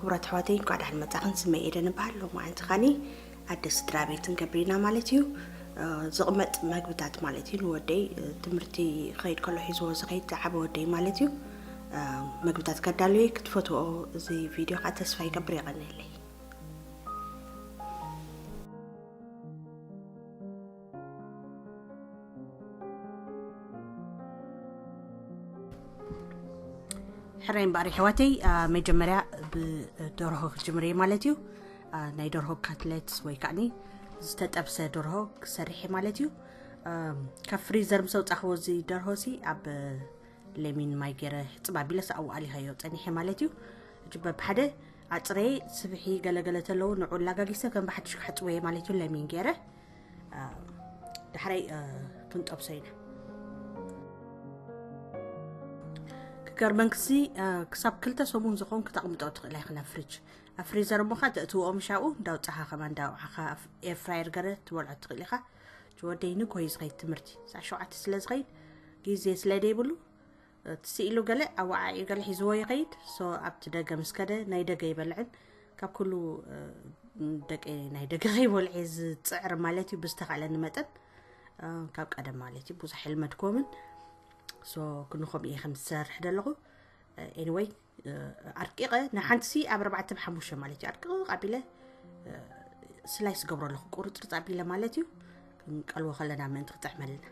ክቡራት ኣሕዋተይ፣ እንኳዕ ደሓን መጻኽን። ስመይ ኤደን እበሃል። ሎማዓንቲ ኻኒ ኣደ ስድራ ቤት ንገብር ኢና ማለት እዩ። ዝቕመጥ መግብታት ማለት እዩ። ንወደይ ትምህርቲ ክኸይድ ከሎ ሒዝዎ ዝኸይድ ዝዓበ ወደይ ማለት እዩ። መግብታት ከዳልየ ክትፈትዎ እዚ ቪድዮ ከዓ ተስፋ ይገብር። የቐንየለይ። ሕራይ እምበኣር ኣሕዋተይ፣ መጀመርያ ብደርሆ ክጅምር እየ ማለት እዩ። ናይ ደርሆ ካትለትስ ወይ ከዓኒ ዝተጠብሰ ደርሆ ክሰርሕ እየ ማለት እዩ። ካብ ፍሪዘር ምስ ኣውፃእኽዎ እዚ ደርሆ ሲ ኣብ ለሚን ማይ ገይረ ሕፅብ ኣቢለስ ኣብኡ ኣሊኸዮ ፀኒሐ ማለት እዩ። ሕጂ በብሓደ ኣፅረየ ስብሒ ገለገለ ተለዉ ንዑ ላጋጊሰ ከም ብሓድሽ ክሓፅቦ እየ ማለት እዩ። ለሚን ገይረ ዳሕራይ ክንጠብሶ ኢና። ክገርመንክሲ ክሳብ ክልተ ሰሙን ዝኸውን ክተቕምጦ ትኽእል ኣይክን ኣብ ፍሪጅ። ኣብ ፍሪዘር እሞ ኸዓ ተእትውኦ ምሻኡ እንዳውፃኻ ከማ እንዳውዓኻ ኤርፍራየር ገረ ትበልዖ ትኽእል ኢኻ። ወደይ ንግሆ እዩ ዝኸይድ ትምህርቲ፣ ሳዕ ሸውዓተ ስለ ዝኸይድ ግዜ ስለ ደይብሉ ትስኢሉ ገለ ኣወዓዒ ገለ ሒዝዎ ይኸይድ። ሶ ኣብቲ ደገ ምስ ከደ ናይ ደገ ይበልዕን ካብ ኩሉ ደቂ ናይ ደገ ከይበልዐ ዝፅዕር ማለት እዩ። ብዝተኻእለኒ መጠን ካብ ቀደም ማለት እዩ ብዙሕ የልመድኮምን። ሶ ክንኸም እየ ከም ዝሰርሕ ዘለኹ። ኤኒወይ ኣርቂቐ ንሓንቲ ሲ ኣብ ኣርባዕተ ብሓሙሽተ ማለት እዩ ኣርቂቐ ኣቢለ ስላይስ ገብሮ ኣለኹ ቁርፅርፅ ኣቢለ ማለት እዩ። ክንቀልዎ ከለና ምእንቲ ክጥዕመልና።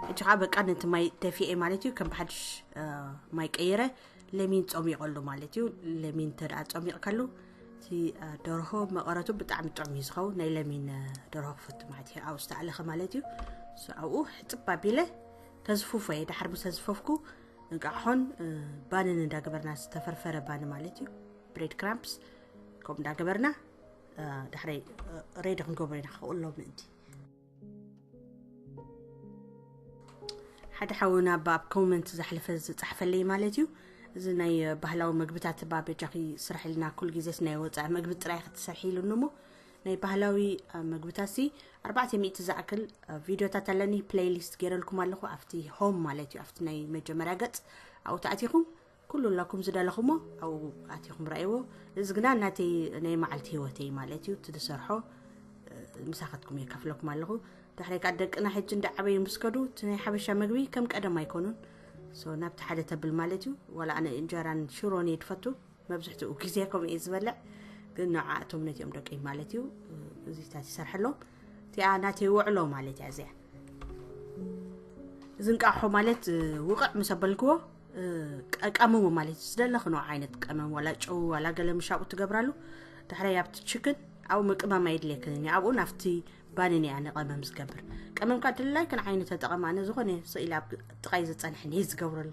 ሕጂ ከዓ በቃ ነቲ ማይ ደፊኤ ማለት እዩ። ከም ብሓድሽ ማይ ቀይረ ለሚን ጸሚቐሉ ማለት እዩ። ለሚን እንተ ደኣ ጸሚቕካሉ እቲ ደርሆ መቐረቱ ብጣዕሚ ጥዑም እዩ ዝኸውን። ናይ ለሚን ደርሆ ክፈቱ ማለት እዩ። ኣብኡ ዝተኣለኸ ማለት እዩ። ኣብኡ ሕፅብ ኣቢለ ከዝፉፎ እየ። ድሓር ምስ ኣዝፈፍኩ እንቃዕሖን ባንን እንዳገበርና ዝተፈርፈረ ባኒ ማለት እዩ። ብሬድ ክራምፕስ ከምኡ እንዳገበርና ዳሕረይ ሬዲ ክንገብሮ ኢና ክቕሎ ምእንቲ። ሓደ ሓውና ኣብ ኮመንት ዝሓለፈ ዝፃሕፈለይ ማለት እዩ። እዚ ናይ ባህላዊ መግብታት ባ በጃኺ ስራሕልና ኩል ግዜስ ናይ ወፃኢ መግቢ ጥራይ ክትሰርሒ ኢሉኒ እሞ ናይ ባህላዊ መግብታት ሲ ኣርባዕተ ሚእቲ ዝኣክል ቪድዮታት ኣለኒ ፕሌይሊስት ገይረልኩም ኣለኹ ኣብቲ ሆም ማለት እዩ ኣብቲ ናይ መጀመርያ ገፅ ኣብኡ ተኣቲኹም ኩሉ ኣለኩም ዝደለኹሞ ኣብኡ ኣቲኹም ረኣይዎ። እዚ ግና ናተይ ናይ መዓልቲ ህይወተይ ማለት እዩ እቲ ዝሰርሖ ምሳኻትኩም የካፍለኩም ኣለኹ። ድሕሪ ከዓ ደቅና ሕጂ እንዳዓበዩ ምስ ከዱ እቲ ናይ ሓበሻ መግቢ ከም ቀደም ኣይኮኑን። ሶ ናብቲ ሓደ ተብል ማለት እዩ። ዋላ ኣነ እንጀራን ሽሮን እየ ድፈቱ መብዝሕትኡ ግዜ ከምኡ እየ ዝበልዕ። ግን ንዓኣቶም ነቲኦም ደቀይ ማለት እዩ እዚታት ይሰርሐሎም። እቲኣ ናተይ ውዕሎ ማለት እያ እዚኣ። እዚ እንቃሖ ማለት ውቕዕ ምስ ኣበልክዎ ቀመሙ ማለት እዩ። ዝደለኽኖ ዓይነት ቀመም፣ ዋላ ጨው ዋላ ገለ ምሻቁ ትገብራሉ። ድሕራይ ኣብቲ ችክን ኣብኡ ምቅማም ኣይድልየክን እዩ። ኣብኡ ናብቲ ባኒ እያ ንቀመም ዝገብር። ቀመምካ ድላይክን ዓይነት ተጠቐማ። ኣነ ዝኾነ ስኢል ኣብ ጥቓይ ዝጸንሐን እየ ዝገብረሉ።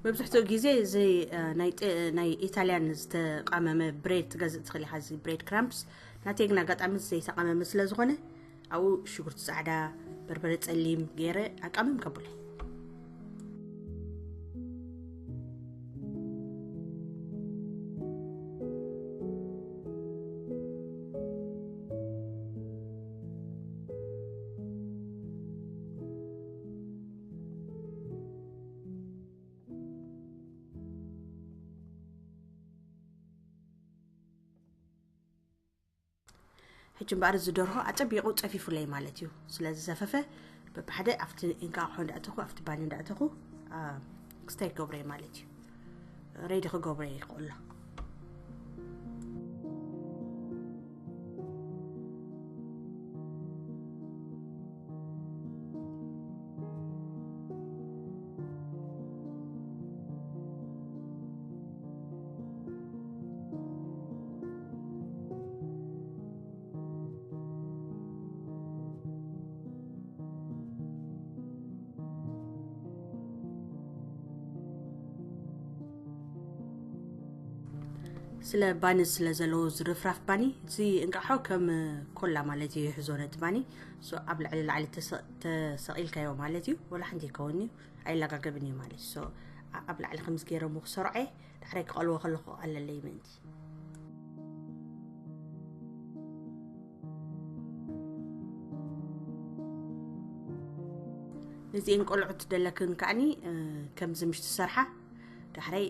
መብዛሕትኡ ግዜ እዚ ናይ ኢታልያን ዝተቃመመ ብሬድ ትገዝእ ትኽእል ኢኻ። እዚ ብሬድ ክራምፕስ ናተይ ግን ኣጋጣሚ ዘይተቃመመ ስለ ዝኾነ ኣብኡ ሽጉርቲ ፃዕዳ፣ በርበረ ፀሊም ገይረ ኣቃምም ከብሎ። ሕጂ እምበኣር እዚ ደርሆ ኣጸቢቑ ጸፊፉለይ ማለት እዩ። ስለዚ ዘፈፈ በብሓደ ኣብቲ እንቃቑሖ እንዳእተኹ፣ ኣብቲ ባኒ እንዳእተኹ ክስታይ ክገብሮ እየ ማለት እዩ። ሬዲ ክገብሮ እየ ይኽእሎ። ስለ ባኒ ስለ ዘለዎ ዝርፍራፍ ባኒ እዚ እንቃሖ ከም ኮላ ማለት እዩ ይሕዞ ነቲ ባኒ። ሶ ኣብ ልዕሊ ላዕሊ ተሰ- ተሰቒልካዮ ማለት እዩ፣ ወላ ሓንቲ ይከውን እዩ፣ ኣይለጋገብን እዩ ማለት እዩ። ሶ ኣ- ኣብ ላዕሊ ከምዚ ገይረ ክሰርዖ እየ። ዳሕራይ ክቐልዎ ከለኹ ኣለለይ ምእንቲ። ነዚኤን ቆልዑት ደለክን ከዓኒ ከምዚ ምሽ ትሰርሓ። ዳሕራይ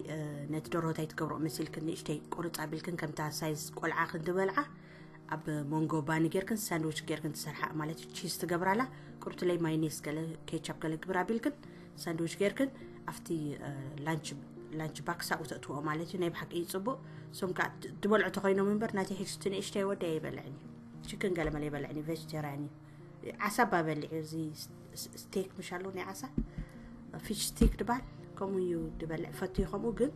ነቲ ደርሆ እንታይ ትገብሮ መሲልክን ንእሽተይ ቁርፅ ኣቢልክን ከምታ ሳይዝ ቆልዓ ክንትበልዓ ኣብ መንጎ ባኒ ጌርክን ሳንድዊች ጌርክን ትሰርሓ ማለት እዩ። ቺዝ ትገብራላ፣ ቁርትለይ ማይኔስ ገለ ኬቻፕ ገለ ግብር ኣቢልክን ሳንድዊች ጌርክን ኣብቲ ላንች ላንች ባክስ ኣብኡ ተእትዎ ማለት እዩ። ናይ ብሓቂ እዩ ፅቡቅ። እሶም ከዓ ድበልዑ ተኮይኖም እምበር ናተይ ሕጂ እቲ ንእሽተይ ወዲ ኣይበልዕን እዩ። ችክን ገለ መለ ኣይበልዕን እዩ፣ ቬጅቴሪያን እዩ። ዓሳ እባ በሊዑ፣ እዚ ስቴክ ምሽ ኣሎ ናይ ዓሳ፣ ፊሽ ስቲክ ድባል ከምኡ እዩ ድበልዕ፣ ፈትዩ ከምኡ። ግን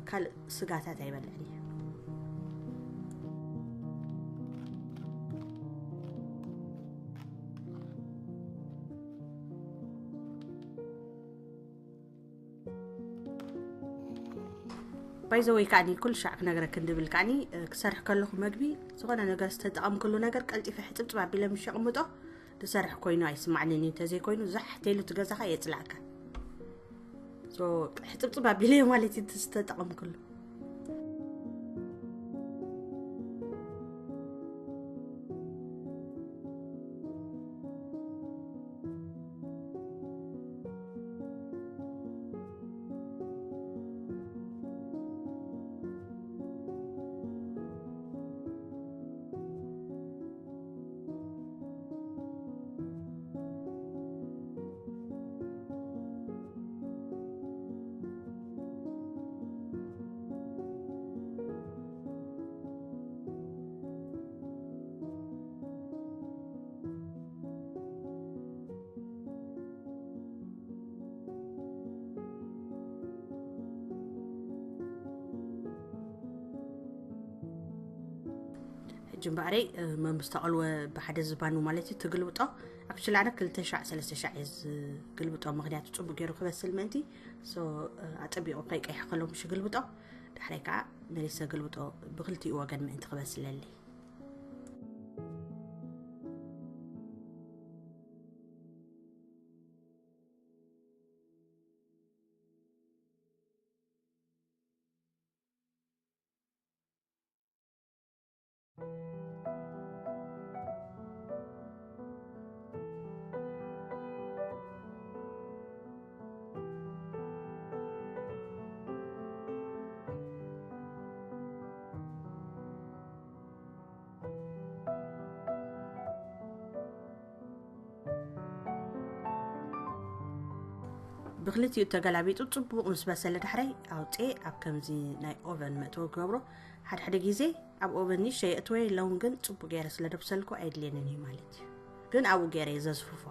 ካልእ ስጋታት ኣይበልዕን እዩ። ባይዘወይ ከዓኒ ኩሉ ሻዕ ክነግረክን ድብል ከዓኒ ክሰርሕ ከለኹ መግቢ ዝኾነ ነገር ዝተጠቐምክሉ ነገር ቀልጢፈ ሕፅብፅብ ኣቢለ ምሽ የቕምጦ። ዝሰርሕ ኮይኑ ኣይስማዕንን እዩ፣ እንተዘይኮይኑ ዛሕ ተይሉ እቲ ገዛኻ የፅላእካ። ሕፅብፅብ ኣቢለዮ ማለት እዩ ዝተጠቐምክሉ። ሕጂ እምበኣረይ መምስ ተቐልወ ብሓደ ዝባኑ ማለት እዩ ትግልብጦ። ኣክቹሊ ኣነ ክልተ ሻዕ ሰለስተ ሻዕ እየ ዝግልብጦ፣ ምክንያቱ ፅቡቅ ገይሩ ክበስል ምእንቲ። ሶ ኣፀቢቑ ከይቀይሕ ከሎ ምሽ ግልብጦ። ዳሕራይ ከዓ መሊሰ ገልብጦ፣ ብክልቲኡ ወገን ምእንቲ ክበስለለይ። ብክልቲኡ ተገላቢጡ ጽቡቕ ምስ በሰለ ዳሕራይ ኣውፅኤ ኣብ ከምዚ ናይ ኦቨን መእተዊ ክገብሮ። ሓድሓደ ግዜ ኣብ ኦቨን ንእሽተይ የእትወ፣ ሎውን ግን ጽቡቕ ገይረ ስለ ደብሰልኩ ኣየድልየንን እዩ ማለት እዩ። ግን ኣብኡ ገይረ እየ ዘዝፍፎ።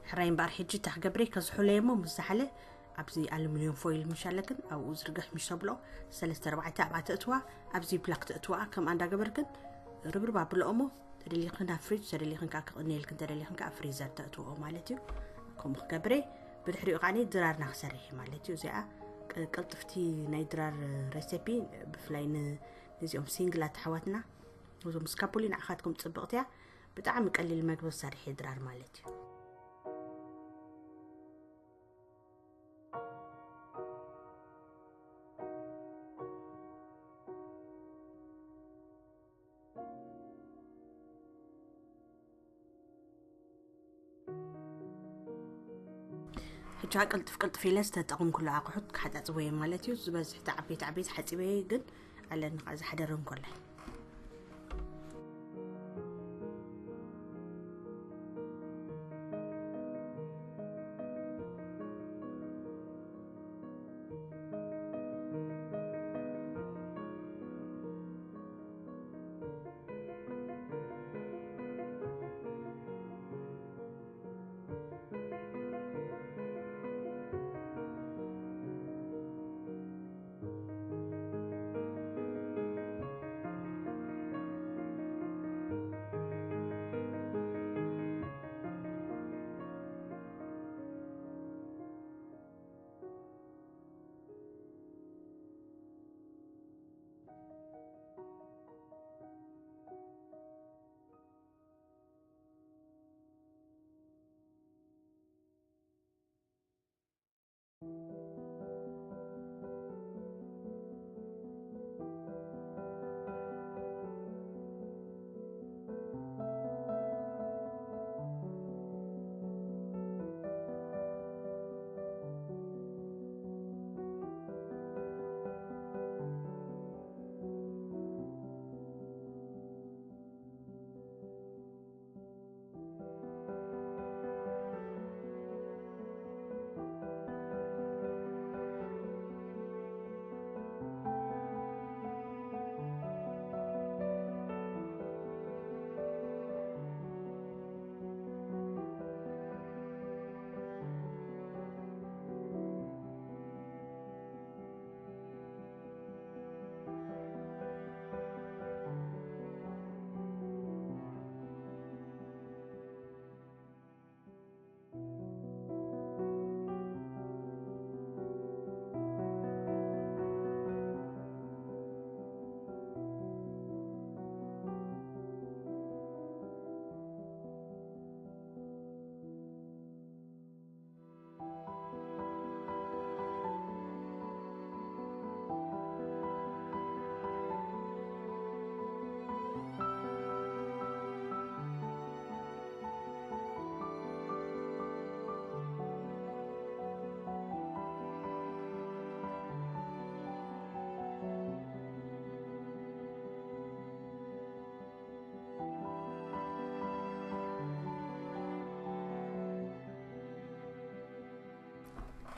ሕራይ እምበኣር ሕጂ እንታይ ክገብር እየ? ከዝሑለየ እሞ ምስ ዝሓለ ኣብዚ ኣሉሚንየም ፎይል ምሽ ኣለክን ኣብኡ ዝርግሕ ምሽ ተብሎ ሰለስተ ኣርባዕተ ኣብኣ ተእትዋ፣ ኣብዚ ፕላክ ተእትዋ። ከምኣ እንዳገበርክን ርብርብ ኣብልኦ እሞ ተደሊኽን ኣብ ፍሪጅ፣ ተደሊኽን ከዓ ክቕንየልክን፣ ተደሊኽን ከዓ ፍሪዘር ተእትዎ ማለት እዩ። ከምኡ ክገብር እየ። ብድሕሪኡ ከዓ ድራርና ክሰርሕ እየ ማለት እዩ። እዚኣ ቅ- ቅልጥፍቲ ናይ ድራር ሬሴፒ ብፍላይ ን- ነዚኦም ሲንግላት ኣሕዋትና እዞም ስካፖሊ ንዓኻትኩም ጽብቕቲ እያ። ብጣዕሚ ቀሊል መግቢ ኣሳርሒ ድራር ማለት እዩ። ሕጂ ቅልጥፍ ቅልጥፍ ኢለ ዝተጠቐምኩሉ ኣቑሑት ክሓጻጽቦ እየ ማለት እዩ። ዝበዝሕ እቲ ዓበይቲ ዓበይቲ ሓጺበ እየ፣ ግን ኣለኒ ከዓ ዝሓደረ እንኮላይ።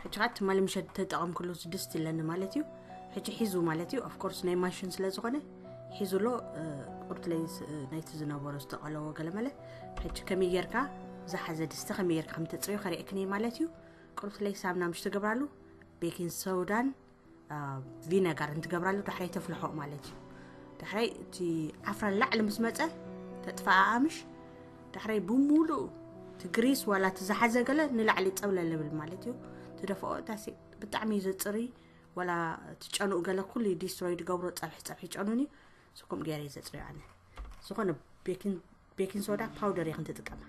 ሕጂ ከዓ ትማሊ ምሸት ተጠቐምኩሉ ስድስት ኣለኒ ማለት እዩ። ሕጂ ሒዙ ማለት እዩ። Of course ናይ ማሽን ስለ ዝኾነ ሒዙ ኣሎ። ቁርትለይ ናይቲ ዝነበሮ ዝተቐለዎ ገለመለ ሕጂ ከመይ ጌርካ ዝሓዘ ድስቲ ከመይ ጌርካ ከም ተፅርዮ ከሪእክኒ ማለት እዩ። ቁርትለይ ሳምና ምሽ ትገብራሉ ቤኪንግ ሶዳን ቪነጋር እንትገብራሉ ዳሕራይ ተፍልሖ ማለት እዩ። ዳሕራይ እቲ ዓፍራ ላዕሊ ምስ መፀ ተጥፋኣ ኣምሽ ዳሕራይ ብሙሉእ እቲ ግሪስ ዋላ እቲ ዝሓዘ ገለ ንላዕሊ ፀብለል ይብል ማለት እዩ። ትደፍኦ እታሲ ብጣዕሚ እዩ ዘፅሪ። ዋላ እቲ ጨንኡ ገለ ኩሉ ዲስትሮይ ድገብሮ ፀብሒ ፀብሒ ጨኑን እዩ። ስኩም ገይረ እዩ ዘፅሪዮ ኣነ ዝኾነ ቤኪንግ ሶዳ ፓውደር ይኽን ትጥቀማ።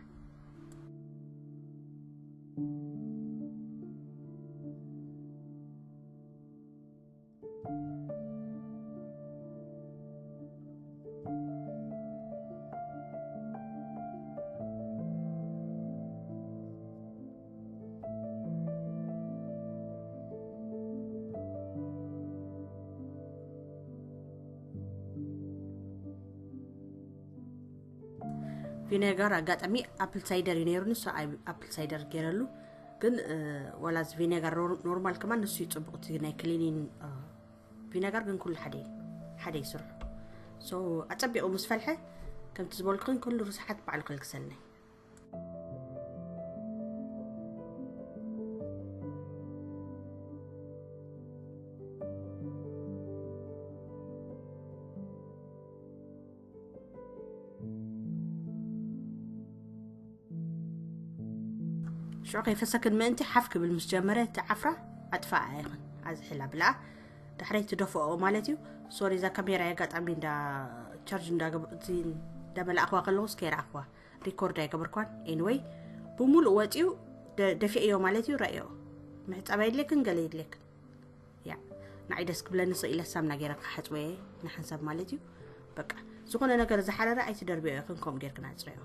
ቪነጋር ኣጋጣሚ ኣፕል ሳይደር እዩ ነይሩ፣ ንሱ ኣፕል ሳይደር ገይረሉ። ግን ዋላ እዚ ቪነጋር ኖርማል ከማን ንሱ እዩ ፅቡቕ፣ እቲ ናይ ክሊኒን ቪነጋር ግን ኩሉ ሓደ ሓደ ይስርሑ። ሶ ኣፀቢቑ ምስ ፈልሐ ከምቲ ዝበልኩን ኩሉ ርስሓት ባዕሉ ከልግሰልና እዩ። ሽዑ ከይፈሰክን ምእንቲ ሓፍ ክብል ምስ ጀመረ እቲ ዓፍራ ኣጥፋኣ ይኹን ኣዝሕላ ብልኣ። ዳሕረይ ትደፍኦ ማለት እዩ። ሶሪ እዛ ካሜራ ኣጋጣሚ እንዳ ቻርጅ እንዳመላእኽዋ ከለኹስ ከይረኣኽዋ ሪኮርድ ኣይገበርኳን። ኤኒወይ ብሙሉእ ወፂኡ ደፊእዮ ማለት እዩ። ረእዮ ምሕፃብ ኣይድለክን ገለ ይድለክን። ያ ንዓይ ደስ ክብለኒ ስቕ ኢለ ሳምና ገይረ ክሓፅወ እየ ንሓንሳብ ማለት እዩ። በቃ ዝኾነ ነገር ዝሓረረ ኣይትደርብዮ ኢኽን ከምኡ ጌርክን ኣፅርዮ።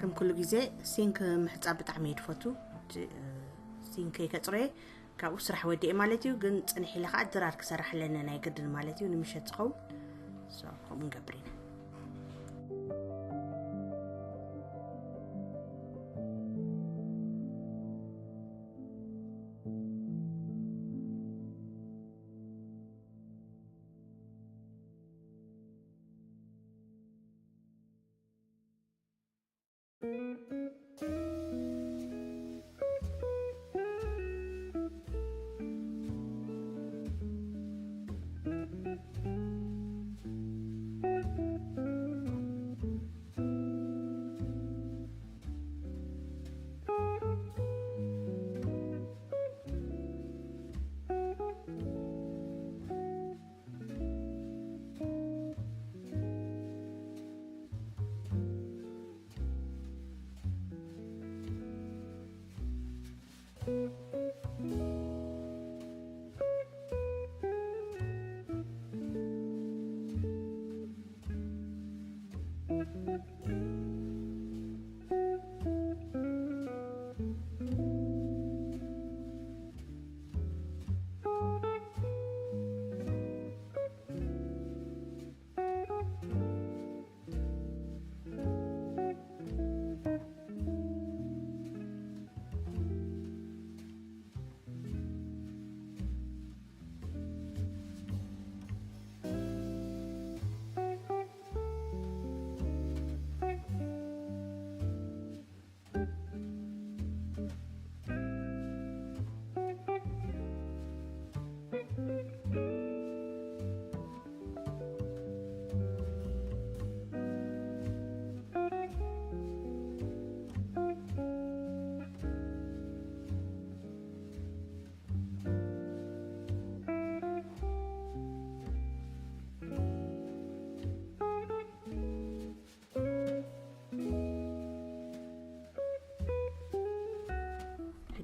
ከም ኩሉ ግዜ ሲንክ ምሕፃብ ብጣዕሚ እየ ድፈቱ። ሲንክ ከይከፅረየ ካብኡ ስራሕ ወዲኤ ማለት እዩ። ግን ፅንሕ ኢለ ከዓ ድራር ክሰርሕ ኣለኒ ናይ ግድን ማለት እዩ ንምሸት ዝኸውን። ከምኡ ንገብር ኢና።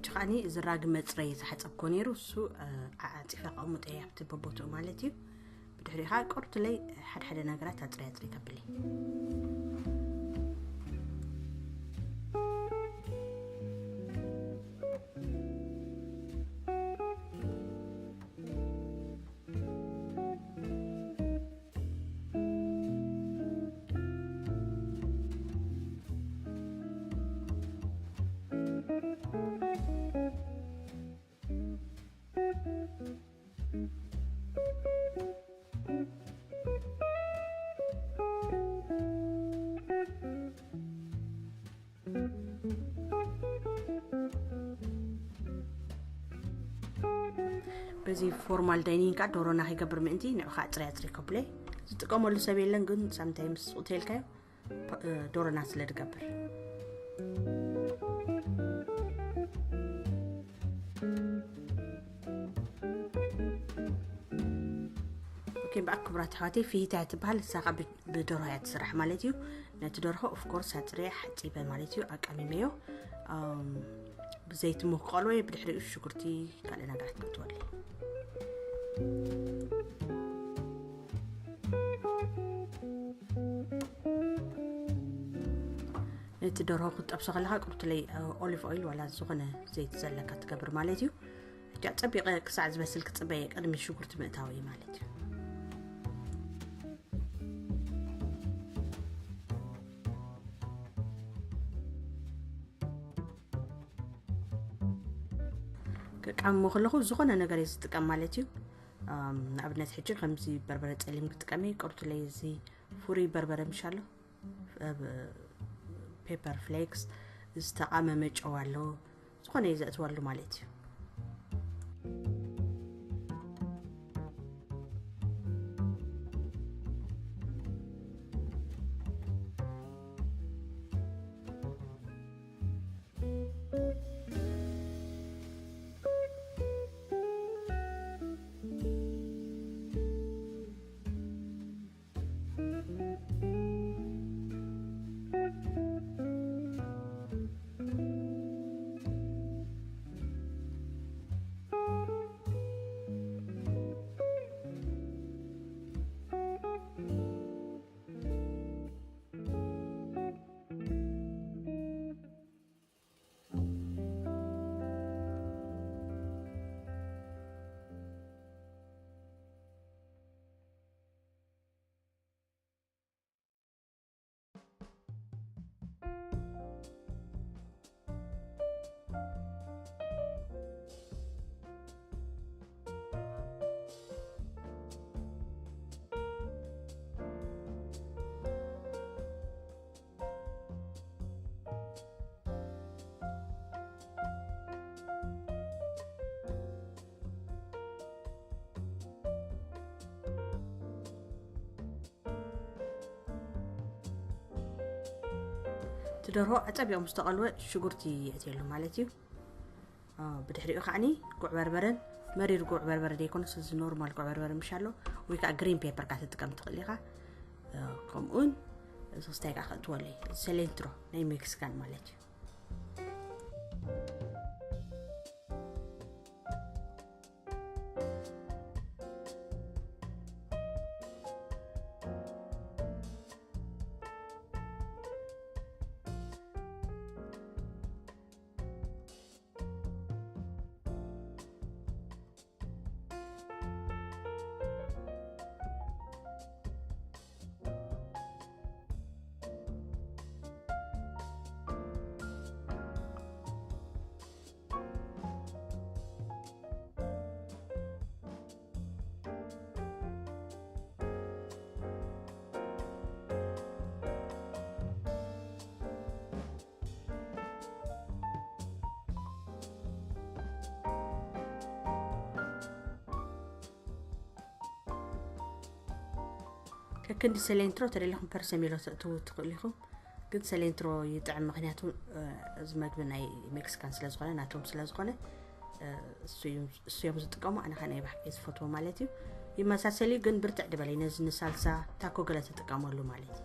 ሕጂ ከዓኒ እዚ ራጊ መፅረይ ዝሓፀብኮ ነይሩ፣ እሱ ዓፂፈ ከቕምጦ እየ ኣብቲ በቦትኡ ማለት እዩ። ብድሕሪኡ ከዓ ቁርትለይ ሓደ ሓደ ነገራት ኣፅሪ ኣፅሪ ከብል እየ። በዚ ፎርማል ዳይኒንግ ከዓ ዶሮና ከይገብር ምእንቲ ንዑ ከዓ ፅርያ ፅሪ ከብለ ዝጥቀመሉ ሰብ የለን፣ ግን ሳምታይምስ ስቁቴልካዮ ዶሮና ስለ ዝገብር። ኦኬ፣ ብኣክ ክቡራት ኣሕዋተይ፣ ፊሂታ እያ ትበሃል። እሳ ከዓ ብ- ብደርሆ እያ ትስራሕ ማለት እዩ። ነቲ ደርሆ ኦፍኮርስ ኣፅርየ ሓፂበ ማለት እዩ፣ ኣቃሚመዮ። ብዘይቲ ሙክ ቀልወ፣ ብድሕሪኡ ሽጉርቲ ካልእ ነገራት ክትወለ። ነቲ ደርሆ ክትጠብሶ ከለካ ቁርትለይ ኦሊቭ ኦይል ዋላ ዝኾነ ዘይቲ ዘለካ ትገብር ማለት እዩ። ሕጂ ኣፀቢቐ ክሳዕ ዝበስል ክፅበየ ቅድሚ ሽጉርቲ ምእታወይ ማለት እዩ። ክቃሞ ከለኹ ዝኾነ ነገር እየ ዝጥቀም ማለት እዩ። ንኣብነት ሕጂ ከምዚ በርበረ ፀሊም ክጥቀም እየ። ቅርቱለይ እዚ ፍሩይ በርበረ ምሻሎ፣ ፔፐር ፍሌክስ፣ ዝተቃመመ ጨው ኣሎ፣ ዝኾነ እየ ዘእትወሉ ማለት እዩ። እቲ ደርሆ ኣጸቢቑ ምስ ተቐልወ ሽጉርቲ የእትየሉ ማለት እዩ። ብድሕሪኡ ከዓኒ ጉዕ በርበረን፣ መሪር ጉዕ በርበረ ዘይኮነስ እዚ ኖርማል ጉዕ በርበረ ምሽ ኣሎ፣ ወይ ከዓ ግሪን ፔፐር ካ ትጥቀም ትኽእል ኢኻ። ከምኡውን ሶስታይ ከዓ ክእትወለይ ሰሌንትሮ ናይ ሜክሲካን ማለት እዩ። ከክንዲ ሰሌንትሮ ተደሊኹም ፐርሰሜሎ ተእትዉ ትኽእሉ ኢኹም፣ ግን ሰሌንትሮ ይጥዕም፣ ምክንያቱ እዚ መግቢ ናይ ሜክሲካን ስለ ዝኾነ ናቶም ስለ ዝኾነ እሱ እዮም ዝጥቀሙ። ኣነ ከ ናይ ባሕቂ ዝፈትዎ ማለት እዩ። ይመሳሰል እዩ፣ ግን ብርትዕ ድበለይ ነዚ ንሳልሳ ታኮ ገለ ትጥቀመሉ ማለት እዩ።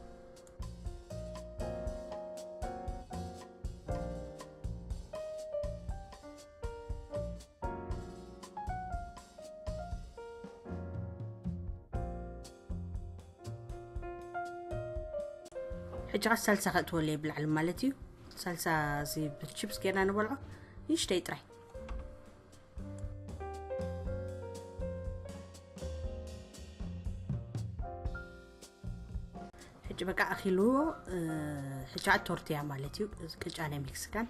ሕጂ ኸ ሳልሳ ከእትወሉ እየ ብላዕሊ ማለት እዩ። ሳልሳ እዚ ብቺፕስ ጌርና ንበልዖ ንእሽተይ ጥራይ። ሕጂ በቃ ኣኺልዎ። ሕጂ ቶርትያ ማለት እዩ። እዚ ቅጫ ናይ ሜክሲካን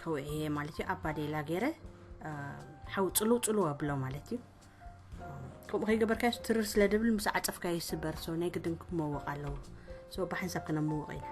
ከውዕየ ማለት እዩ። ኣብ ባዴላ ገይረ ሓው ጽልው ጽልው ኣብሎ ማለት እዩ። ከምኡ ከይገበርካዮ ትርር ስለ ድብል ምስ ዓጸፍካዮ ይስበር። ሶ ናይ ግድን ክመወቕ ኣለዎ። ሶ ብሓንሳብ ክነምውቕ ኢና።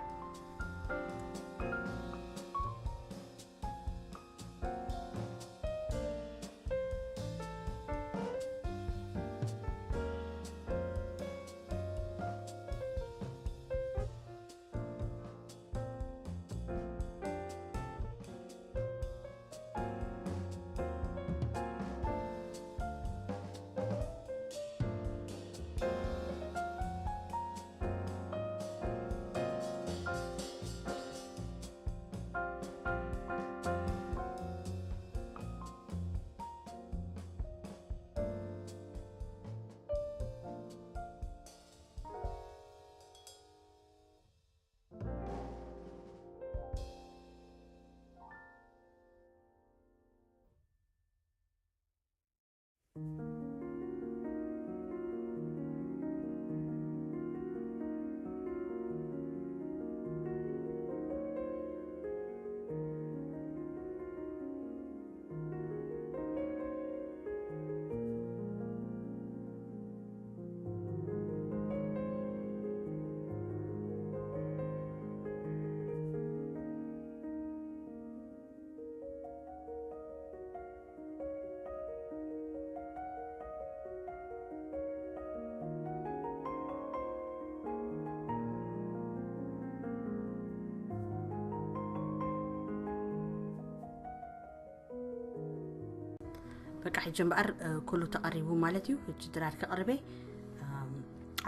በቃ ሕጂ እምበኣር ኩሉ ተቐሪቡ ማለት እዩ። ሕጂ ድራር ከቕርበ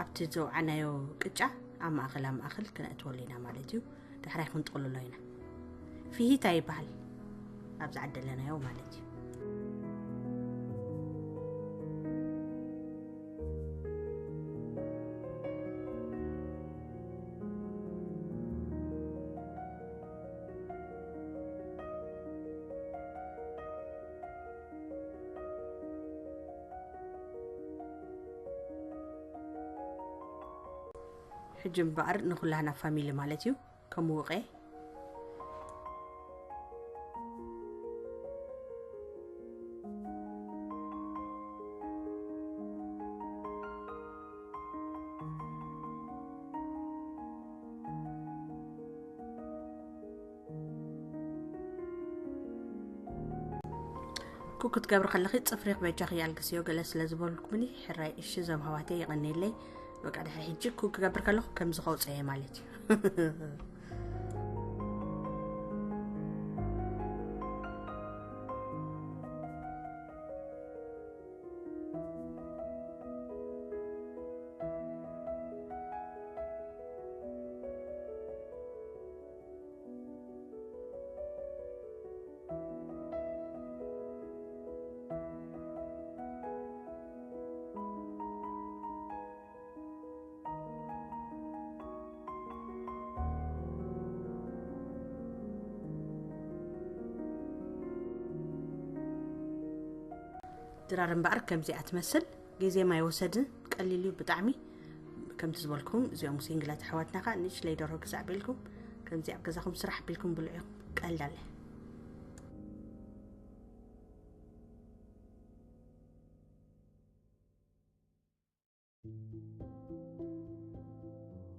ኣብቲ ዘውዓናዮ ቅጫ ኣብ ማእኸል ኣብ ማእኸል ክነእትወሉ ኢና ማለት እዩ። ዳሕራይ ክንጥቕልሎ ኢና። ፊሂታ ይበሃል ኣብዚ ዓዲ ኣለናዮ ማለት እዩ። ሕጂ እምበኣር ንኹላህና ፋሚሊ ማለት እዩ። ከምውቐ ኩክ ክትገብሪ ከለኺ ጽፍሪ በጃኺ ኣልግስዮ ገለ ስለ ዝበልኩምኒ ሕራይ። እሺ ዘምሃዋተይ ይቐንየለይ። በቃ ድሕሪ ሕጂ ኩክ ክገብር ከለኹ ከምዚ ከውፅአ ማለት እዩ። ድራር እምበኣር ከምዚኣ ትመስል። ግዜ ማይ ወሰድን ቀሊል እዩ ብጣዕሚ። ከምቲ ዝበልኩም እዚኦም ሲንግላት ኣሕዋትና ከዓ ንእሽለይ ደርሆ ግዛዕ ቢልኩም ከምዚ ኣብ ገዛኹም ስራሕ ቢልኩም ብልዑ። ቀልድ ኣለ።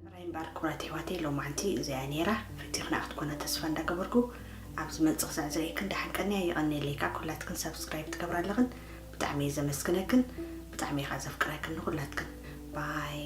ሕራይ እምበኣር ክቡራት ኣሕዋተይ፣ ሎማዓንቲ እዚኣ ነይራ። ፈቲኽና ክትኮና ተስፋ እንዳገበርኩ፣ ኣብ ዝመጽእ ክሳዕ ዝርእየክን ደሓን ቀንያ። ይቐንየለይ ከኣ ኩላትክን ሳብስክራይብ ትገብራ ኣለኽን። ብጣዕሚ እየ ዘመስግነክን፣ ብጣዕሚ እየ ከኣ ዘፍቅረክን ንኹላትክን። ባይ።